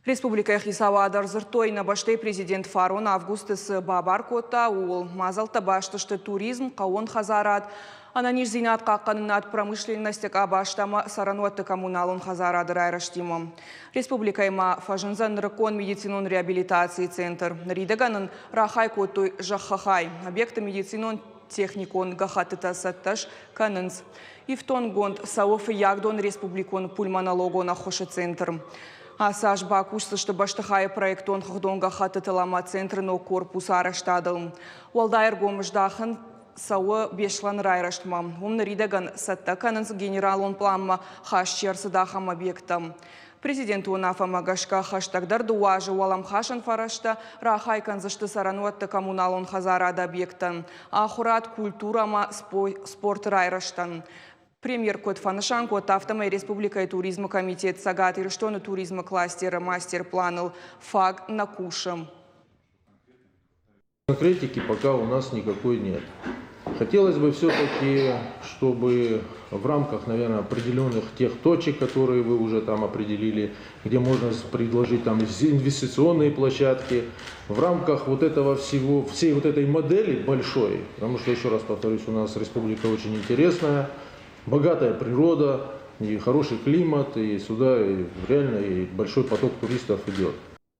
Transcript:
Республикӕйы хицауад ӕрдзырдтой, нӕ бӕстӕйы президент фарон августы цы бабар кодта, ууыл. Мадзӕлттӕ баст сты туризм, хъӕууон хӕдзарад, ӕнӕниздзинад хъахъхъӕнынад, промышленносты къабӕзтӕ ӕмӕ цӕрӕнуӕтты коммуналон хӕдзарады райрӕзтимӕ. Республикӕйы ма фӕзындзӕн нырыккон медицинон реабилитацийы центр. Ныридӕгӕн ын рахай кодтой зӕххы хай. Объекты медицинон техникон гӕххӕттытӕ цӕттӕ кӕнынц. Ифтонггонд цӕуы Фыййагдоны республикон пульмонологон ӕххуысы центр. Ацы аз бакусдзысты бӕстыхайы проектон хыгъдон гӕххӕттытыл ӕмӕ центры ног корпусы арӕзтадыл. Уӕлдай ӕргом здахын цӕуы Беслӕны райрӕзтмӕ. Уым ныридӕгӕн цӕттӕ кӕнынц генералон пъланмӕ хаст чи ӕрцыд, ахӕм объекттӕ. Президенты уынаффӕмӕ гӕсгӕ хӕстӕгдӕр дыууӕ азы уӕлӕмхасӕн фӕрӕзтӕ рахай кӕндзысты цӕрӕнуӕтты коммуналон хӕдзарады объекттӕн, ахуырад, культурӕ ӕмӕ спорты райрӕзтӕн. Премьер куыд фӕнысан кодта, афтӕмӕй республикӕйы туризмы комитет Цӕгат Ирыстоны туризмы кластеры мастер-планыл фаг нӕ кусы. Конкретики пока у нас никакой нет. Хотелось бы все-таки, чтобы в рамках, наверное, определенных тех точек, которые вы уже там определили, где можно предложить там инвестиционные площадки, в рамках вот этого всего, всей вот этой модели большой, потому что, еще раз повторюсь, у нас республика очень интересная, богатая природа, и хороший климат, и сюда и реально и большой поток туристов идет.